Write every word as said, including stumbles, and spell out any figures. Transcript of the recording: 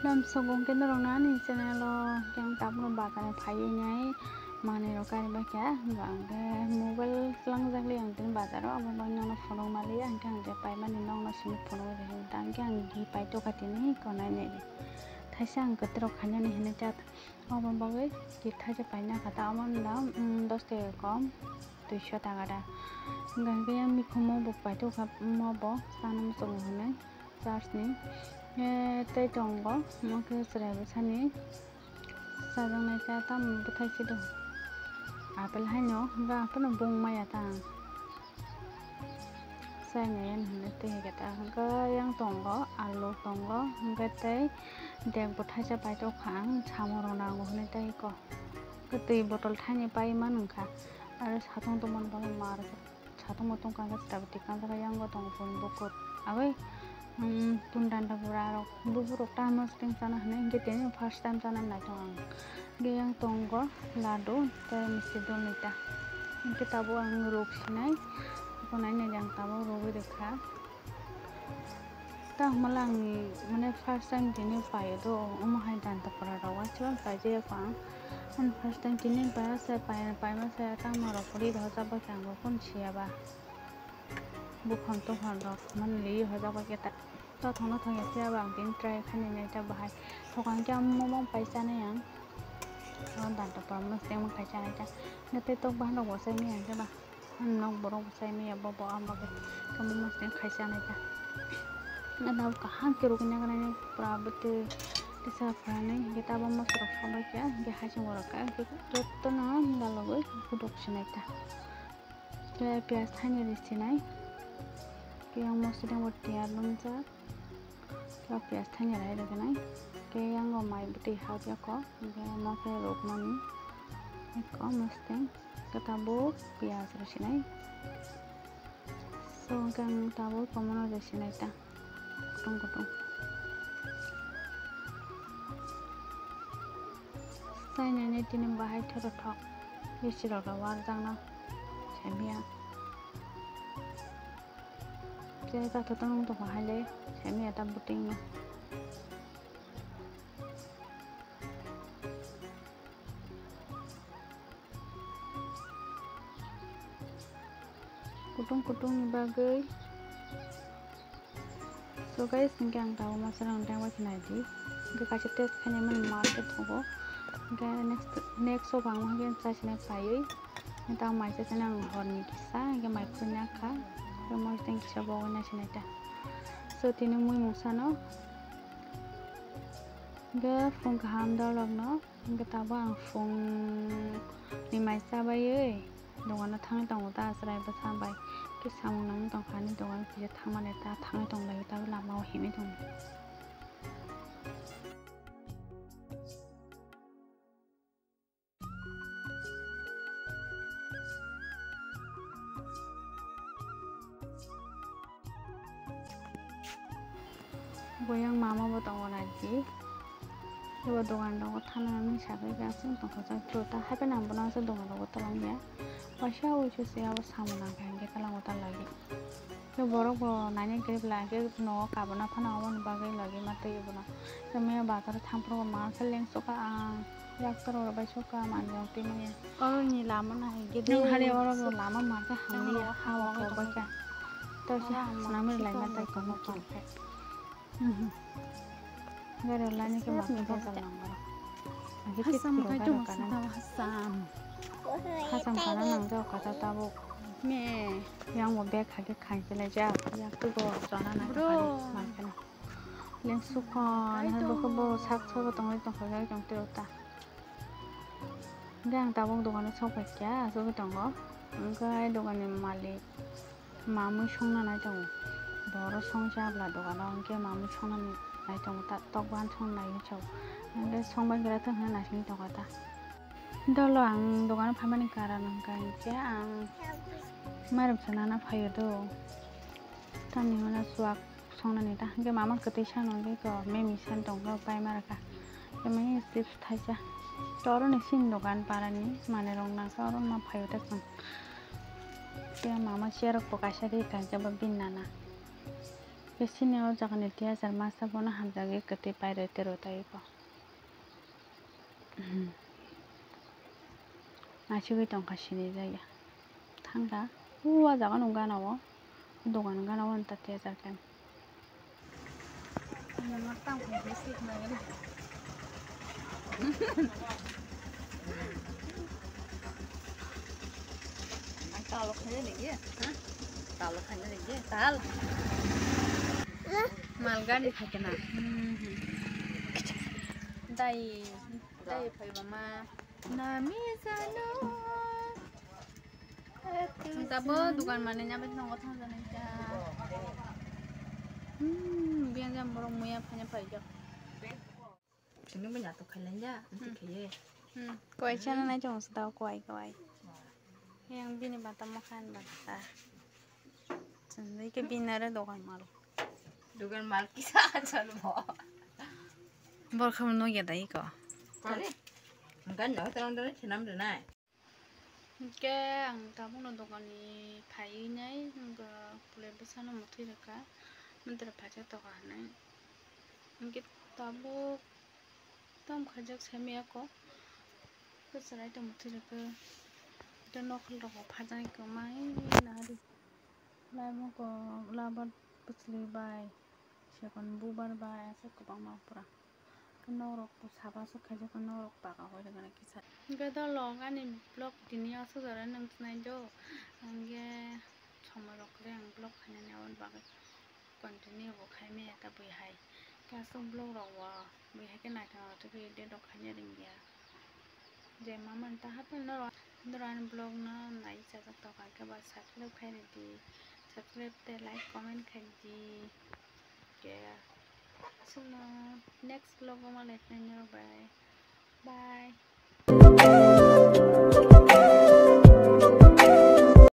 Lamsogong khe norok ani channel o khe ang tabukno bazar o phaiwi nai manwi rok karibaikha, hwnkhe mobile twlangjakli ang tini bazar o, abo bagwi nono phunuk manliya, hwnkhe ang je paimani nokno simi phunugwi rw hwnkhe ang gi paitokha tini konai nai thaisa ang kwtwrok khainani hinwi chat. Obo bagwi kisa thaisa paina kha ta, omo wngkha, mm, dos taka kom, duiso taka da. Hwnkhe yang mikhumo bo paitokha, omo bo chana muchungo hinwi church ni. Eh, tei tongo, omo khe chwrai bwsani chajaknai cha, tamo bwthai se do. Apple haino, hwnkhe aphano bung maya ta ang. Chainai yan hinwi twi hai khe ta hwnkhe yang tongo, alu tongo, hwnkhe tei dek bo thaisa paitokha ang, samung rok nango hinwi tei kok. Hwnkhe twi botol thainwi pai man wngkha, aro satung tongmani bagwi mar satung bo tongkha, hwnkhe chwrai bo twi kanjak yango tongo boni bukur. Aboni, um, pundanda bura rok, bukurok tamo chana hinwi hwnkhe tini first time chana nai tongo ang. Hwnkhe yang tongo ladu tei misti dulni ta. Hwnkhe tabuk ang ruk sinai, abo nainai ang tabuk rugwi rwkha. Ta hwnmale ang mane first time tini paio do, omo hai danta pora rok uansukhe paijak ya kho ang. Ang first time tini paima se, paima se tamo rok pori rw jak bai khe ang bo phone siya ba. Buphang tuphang rok mani li hojak bai khe ta. Tothok nothok ya phiya ba ang tini try khainai nai ta bahai. Thokang khe amo mobang pai chanai ang. O danta pora mosdeng mung khai chanai ta. Hwnkhe tei tok bahan rok bo chai maya hwnkhe ba. Ang nok borok bo chai maya bo bo ang bagwi. Tamo mosdeng khai chanai ta. Ano kaham khe rwgwi nang nai pura bwtwi tisa phainai hwnkhe ta bo mosok rok sobai khe hwnkhe hai chwng borok kha hwnkhe jotono dalogwi budok sinai ta. Tei piyaj thaini ri sinai. Tei yang mosdeng bo tiyar nungjak. Tei piyaj thaini rai rwgwnai. Tei yang o mai bwtwi hap ya kho. Tei omo khe rukmani. Eko mosdeng. Tei tabuk piyaj ri sinai. So hwnkhe ang tabuk omono ri sinai ta. Kutung kutung. Chainani tini bahai thothok thok. Bisi rok rok warjakno. Semiya. Tei ta thothok nung tongkha haile. Semiya ta buting no. Kutung kutung ni bagwi. So guys, hwnkhe ang tabuk masa rang tang bai khe nai di. Hwnkhe kaisa test khainai mani market thogo. Hwnkhe next, next o bangma hwnkhe chai sinai paiwi. Hwnkhe tabuk mai chai sinai ang horni kisa, hwnkhe mai khurui nakha. Hwnkhe mosdeng kisa bogwi nai sinai ta. So tini mui mungsano. Hwnkhe phung kaham dol rokno. Hwnkhe tabuk ang phung ni mai chabaiwi dogano thangwi tongo ta, chwrai bwsa bai khe samung nangwi tongkha, ani dogan kisa thangmani ta thangwi tonglaio, tabuk lama o himwi tongo. Boyang mama bo tongo naidi. Ebo dogan rogo thana hinwi sagwi aswk tongthokjak, jota hapheno ang bono aswk dogan rogo twlangya. Waisa wuisu se abo samung nangkha hinkhe twlango ta lagi. Tei borok bo naina kwrwi bwla hinkhe nogo kabana phano aboni bagwi lagi ma twi bono. Tei maya bazaro thangphuru bo ma khe lengsuka ang. Yak torok rok bai suka manjak twi maya. Oro ni lama nahai gede. Nwng hari oro bo lama ma khe hamya, ha o kok bai kha. Tei se ha swnamwi lai ma tei kono khe. Gari lani khe ma khe bejal nang oro. Hasam khai tong sita hasam. Hasam khana nang jao kata tabuk. Me. Yang bo bag hai khe khain se lai jak. Yak twi bo chona nang khe ma khe na. Leng sukon, hai bo khe bo sak sabo tongwi tongkha gari tong tiro ta. Hwnkhe ang tabuk dogano sok pai kha, asugwi tongo. Hwnkhe ai doganni malik mamwi songna nai tongo. Boro song chabla dogano, hwnkhe mamwi songna nai tongo ta, tok bahan songna nai hinwi sao. Hwnkhe songbai gra thang hwnwi naisingwi tongkha ta. Dolo ang dogano phaimani karon hwnkha hinkhe ang mairum sanana phaio do. Tamni hwnna chuwak songnani ta hwnkhe mama kwtwi sano hwnkhe ko memi san tongkha paima rwkha. Tei mani chips thaisa Toro ni sini dogan parani manwi rok nangkha oro ma phaio ta chwng. Tei mama chair rok bo kaisa ri kha hwnkhe bo bini nana. Tei sini o jaga ni tiyajak masa bono hamjagwi kwtwi pairwi tei rwtaiwi bo. Naisugwi tongkha sini jaya. Thangkha. O ah jaga no gana o. Dogan gana o ta tiyajak khe. Ang talo khaina nigya, ha? Talo khaina nigya, tal. Malgani phakena. Dai, dai phaiba ma. Nami jano. Tabo dukan mane nyabet nongo thang jani ta. Hmm, biang jam borok muya phanya phaijak. Sini banyak tu kalian ya, nanti kaya. Hmm, koi chana na jong sida koi koi. Yang bini bata makan bata. Sendai ke binare dogan mal. Dogan mal kisa aja lo. Bor kamu no ya dai ko. Kali. Enggak, enggak, terang-terang senam denai. Hwnkhe ang tabukno dokanni phaiwi nai, wngkha pule bwsano mwthwi rwkha, mwntwrwi phaijak tokha hinwi. Hwnkhe tabuk tamo khaijak saimaya kok, khe chwrai tongmo thwi rwkhe, tei nokhorrok bo phajaknai kwmai nari. Laimung kok labar bwchwlwi bai, sekon bubar bai, aswk kwbangma pura. Khe nokrok bo saba aswk khaijak khe nokrok paka hoi rwgana kisa. Hwnkhe dolo ani vlog tini aswk jora nung chnai do. Hwnkhe somoi rok kwrwi ang vlog khainani aboni bagwi continue bo khai maya ta bui hai. Khe aswk vlog rok bo bui hai khe naithok naithok khe edit rok khaina rwngya. Je mama ta haphel norok norok ani vlog no nai chajak tokha khe ba subscribe khai rwdi. Subscribe tei like comment khai di. Khe aswkno next vlog o malai phainai norok bai.